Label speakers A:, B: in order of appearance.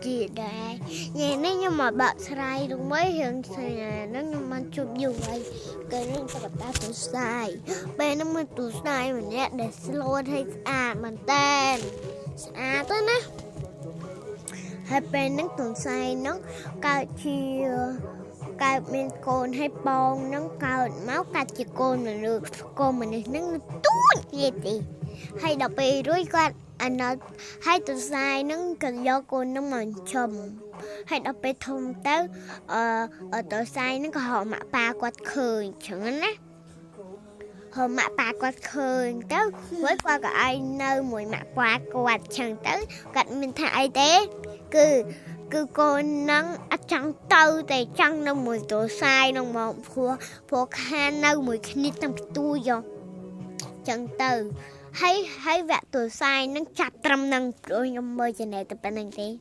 A: ជាដែរថ្ងៃនេះខ្ញុំមកបកស្រាយរឿងមួយរឿងស្នេហាហ្នឹងខ្ញុំបានជួបយូរហើយគឺរឿងតុក្កតាទូស្ដាយពេលហ្នឹងមានទូស្ដាយម្នាក់ដែលស្លូតហើយស្អាតមែនតើស្អាតទៅណាហើយពេលហ្នឹងទូស្ដាយហ្នឹងកើតជាកើតមានកូនហើយពងហ្នឹងកើតមកកាត់ជាកូនមនុស្សកូនមនុស្សហ្នឹងទូចនិយាយទេហើយដល់ពេលរួចគាត់អាណិតហើយទូស្ដាយហ្នឹងក៏យកកូនហ្នឹងមកចិញ្ចឹមហើយដល់ពេលធំទៅអឺអឺទូស្ដាយហ្នឹងក៏ហៅម៉ាក់ប៉ាគាត់ឃើញចឹងណាហៅម៉ាក់ប៉ាគាត់ឃើញទៅរួចគាត់ក៏ឲ្យនៅមួយម៉ាក់ប៉ាគាត់ចឹងទៅគាត់មានថាអីទេគឺគឺកូនហ្នឹងអត់ចង់ទៅតែចង់នៅមួយទូសាយហ្នឹងមកព្រោះព្រោះខាននៅមួយគ្នាតាំងពីទូចចឹងទៅហើយហើយវគ្គទូសាយហ្នឹងចាប់ត្រឹមហ្នឹងព្រោះខ្ញុំមើលចំណែកតែប៉ុណ្្នឹងទេ។